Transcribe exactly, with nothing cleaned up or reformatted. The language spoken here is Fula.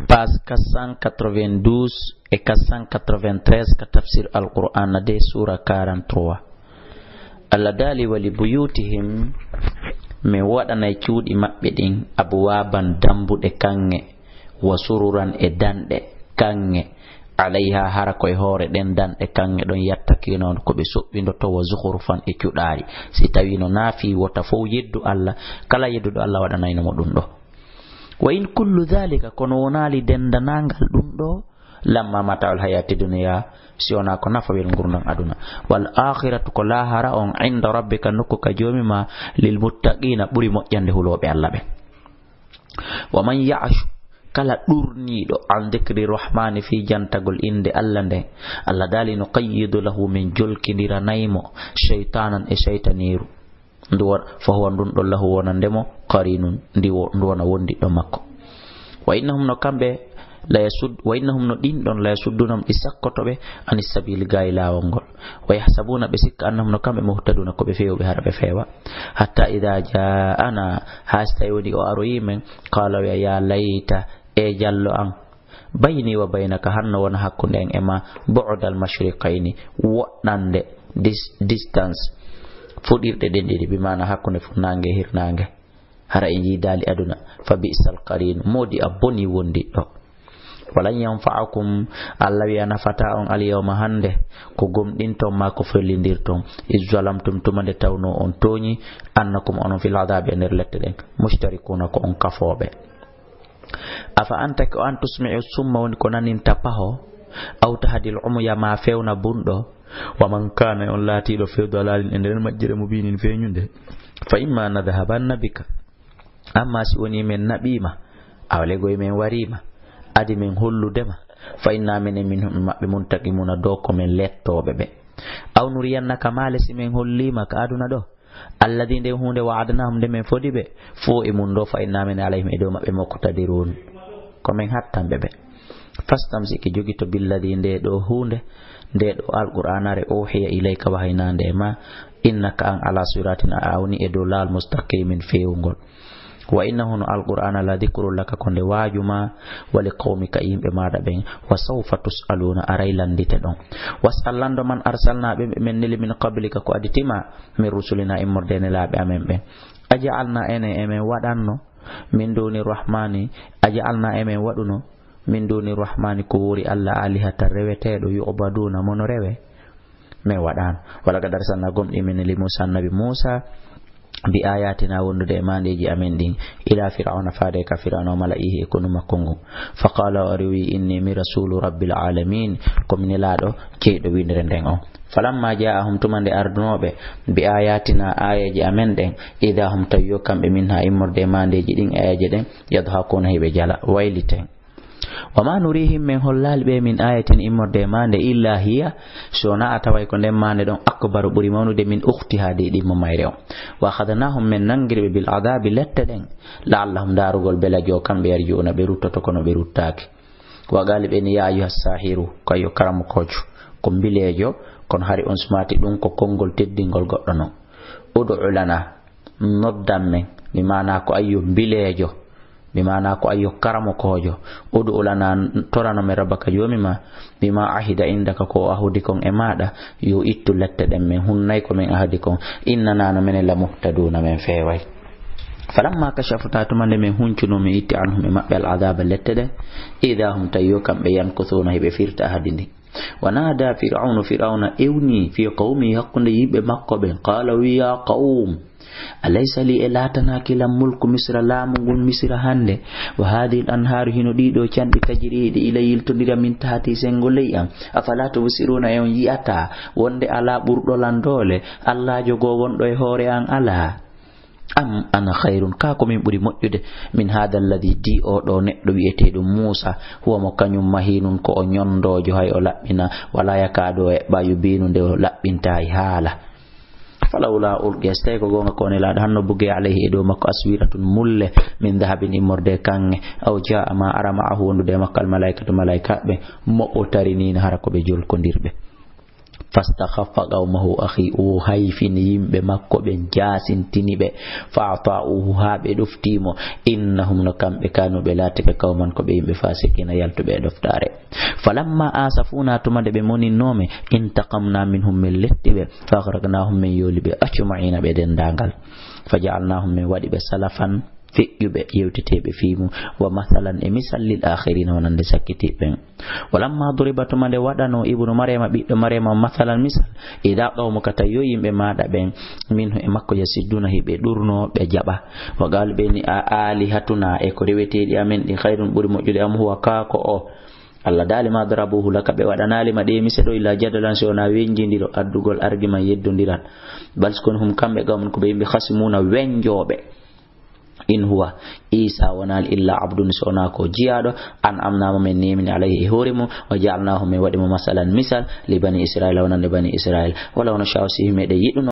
Page quatre cent quatre-vingt-douze e quatre cent quatre-vingt-treize ka tafsir Alqur'aana de, suura quarante-trois. Allah daali: "Wa li buyutihim, mi waɗanay cuuɗi maɓɓe ɗin, abwaaban, dambuɗe kaŋŋe, wa sururan, e danɗe kaŋŋe, alayha, hara koye hoore ɗen danɗe kaŋŋe ɗon, yattakiina, on ko ɓe soɓɓindoto, wa zukhrufan, e cuɗaari." Si tawiino naa fii wota fow yeddu Allah, kala yedduɗo Allah waɗanayno mo ɗum ɗo. "Wa in kullu dhalika, kono wonaali dendanaangal ɗum ɗo, lamma mata'ul hayati dunya, si wonaa ko nafawel ngurndan aduna. Wal akhiratu, ko laahara on, inda rabbika, nokku ka Joomi ma, lil muttaqiina, ɓuri moƴƴande hulooɓe Allah ɓen." "Wa man ya'shu, kala ɗurniiɗo, an dhikri rahmani, fii jantagol innde Allah nden, Allah daali: 'Nuqayyid lahu, min jolkindiranay mo, shaytanan, e shaytaniiru. Ndu won-, fa huwa, ndun ɗon, lahu, wonande mo, qarinun, ndi wo-, ndu wona wondiɗɗo makko.'" "Wa innahum, no kamɓe, la yasud-, wa innahum, no ɗin ɗon, la yasuddunahum, ɗi sakkoto ɓe, anis sabili, gaayi laawol ngol. Wa yahsabuna, ɓe sikka, annahum, no kamɓe, muhtaduna, ko ɓe feewuɓe, hara ɓe feewa. Hatta idha ja'ana, haa si tawi woni o aroyi men, qala, wi'a, ya layta, e jallo an, bayni wa baynaka, hanno wona hakkunde an e ma, bu'dal mashriqayni, woɗɗande, dis-, distance, fuɗirɗe ɗen ɗiɗi, bi maana hakkunde funnaange e hirnaange. Hara en yiidaali aduna, fa bi'sal qarin, moodi a boni wondiɗɗo. Walan yanfa'akum, Allah wi'a, nafataa on, al yawma, hande, ko gomɗinton maa ko fellindirton, iz zalamtum, tuma nde tawnoo on tooñi, annakum, onon, fil adhabi, e nder lette ɗen, mushtarikuna, ko on kafooɓe. Afa anta, ko an, tusmi'u summa, woni ko naninta paho, aw tahdil umya, ma fewna bunɗo, wa man kana, on laatiiɗo, fi dalalin, e nder majjere, mubinin, feeñunde. Fa imma nadhhabanna bika, amma si woni men naɓiima, aw legoy men wariima, adi men holludema, fa inna, menen, minhum, e maɓɓe, muntaqimuna, do ko men lettooɓe ɓe. Aw nuriyannaka, maale si men holliima ka aduna ɗo, alladhi, nde huunde, wa'adnahum, nde men fodi ɓe, fo e mun ɗo, fa inna, menen, alayhim, e dow maɓɓe, muqtadirun, ko men hattanɓe ɓe. Fastamsiki, jogito, billadhi, nde ɗo huunde, nde ɗo Alqur'aanaare, uhiya ilayka, wahaynaa nde e ma, innaka, an, ala siratin, a woni e dow laawol, mustaqimin, feewungol. Wa innahu, no Alqur'aana, la dhikrun laka, ko nde waaju ma, wa li qawmika, e yimɓe maaɗa ɓen, wa sawfa tus'aluuna, aray lannditeɗon. Was'al, lanndo, man arsalnaa, ɓe men neli, min qablika, ko aditi ma, min rusulina, immorde e nelaaɓe amen ɓen. Aja'alnaa, enen, e men waɗanno, min duuni rahmaani, aja'alnaa, e men waɗuno, min duuni rahmaani, ko woori Allah, aalihatan, reweteeɗo, yu'baduuna, mo no rewe? Men waɗaano. Walaqad arsalnaa, gomɗii men neli, Muusaa, Annabi Muusaa, bi ayatina, wondude e maandeeji amen ɗin, ila Fir'awna, faade ka Fir'awna, wa mala'ihi, e konu makko ngun. Fa qaala, o ari wi'i, inni, min rasuulu rabbil aalamiin, ko mi nelaaɗo jeyɗo winnere nden on. Falamma jaa'ahum, tuma nde ardunooɓe, bi ayatina, aayeeje amen ɗen, idaa hum, tawi yo kamɓe, minha, immorde e maandeeji ɗin, aayeeje ɗen, yadhakuuna, hiɓe jala, wayliten. Wa ma nurihim, men hollaali ɓe, min ayatin, immorde e maande, illa hiya, so wonaa a taway ko nden maande ɗon, akbaru, ɓuri mawnude, min ukhtiha, de ɗimmo mayre on. Wa akhadnahum, men nangiri ɓe, bil adabi, lette ɗen, la'allahum, ndaarugol belajo kamɓe, yarji'una, ɓe ruttoto, kono ɓe ruttaaki. Wa qaali, ɓe ni, ya ayyuha sahiru, ko ayyo karamokoojo, ko mbileejo, kono hari on sumaati ɗum ko konngol teddingol goɗɗo non. Ud'u lana, noddan men, mi maana ko ayyo mbileejo, mi maana ko ayyo karamokoojo, ud'u lana, torano men rabbaka joomi ma, bima ahida indaka, ko o ahudi kon e maaɗa, yo ittu lette ɗen, men hunnay ko men ahdi kon, innana, no menen, la muhtaduna, men feeway. Falamma kashafna, tuma nde men huncuno, men itti, anhum, e maɓɓe, al adaba, lette ɗen, ida hum, tawi yo kamɓe, yankuthuna, hiɓe firta ahadi ndi. Wa nada Fir'awnu, Fir'awna ewni, fi qawmi, hakkunde yimɓe makko ɓen, qala, wi, ya qawm, alaysa li, e laatanaaki lan, mulku Misra, laamu ngun Misra hande, wa hadhihi al anharu, hino ɗiɗo canɗi, tajri, ɗi ila, yiltondira, min tahti, sengo ley an, afala tubsiruna, e on yi'ata wonde ala ɓurɗo lan doole, Allaajo goo wonɗo e hoore an ala? Am ana khayrun, ka ko min ɓuri moƴƴude, min hadha alladhi, di o ɗo neɗɗo wi'eteeɗo Muusa, huwa mo kañum mahinun, ko o ñondoojo, hay o laɓɓina, wala yakadu, o eɓɓa, yubinu, nde o laɓɓinta hay haala. Falawla ulqiya, si tawi ko goonga ko o nelaaɗo, hanno bugee, alayhi, e dow makko, aswiratun, mulle, min dahabin, immorde e kaŋŋe, aw jaa, ma ara, ma'ahu, wondude e makko, al malaikatu, malaikaaɓe, mo o tarinino, hara ko ɓe jolkondirɓe. Fastakhaffa qawmahu akhi, o hayfini yimɓe makko ɓen, jaasintini ɓe. Fa ata'uhu, haa ɓe ɗoftii mo. Innahum, no kamɓe, kanu, ɓe laatike, qawman, ko ɓe yimɓe, fasiqina, yaltuɓe e ɗoftaare. Falamma asafuna, tuma nde ɓe moninnoo men, intaqamna minhum, men letti ɓe. Fa aghraqnahum, men yooli ɓe, ajma'ina, ɓe denndaangal. Fa ja'alnahum, men waɗi ɓe salafan, feƴƴuɓe, yewteteeɓe fii mum, wa mathalan, e misal, lil akhirina, wonande sakkitiiɓe ɓen. Walamma duriba, tuma nde waɗanoo Ibnu Maryama, ɓiɗɗo Maryama, mathalan, misal, ida qawmuka, tawi yo yimɓe maaɗa ɓen, minhu, e makko, yasidduna, hiɓe ɗurnoo, ɓe jaɓa. Wa qaalu, ɓe ni, a alihatuna, e ko reweteeɗi amen ɗin, khayrun, ɓuri moƴƴude, am huwa, kaa ko o. Allah daali, ma darabuhu laka, ɓe waɗanaali ma ɗee mise ɗoo, illa jadalan, si wonaa wenjindiro, addugol argument yeddondiral. Bal, kono hum, kamɓe, qawmun, ko ɓe yimɓe, khasimuuna, wenjooɓe. In huwa, Iisa wonaali illa abdun, so wonaa ko jiyaaɗo, an'amnaa mo, men neemini, alayhi, e hoore mum, wa ja'alnaahu, men waɗi mo, masalan, misal, li bani Israa'iila, wonande bani Israa'iila. Walaw nashaa'u, si meɗen yiɗuno,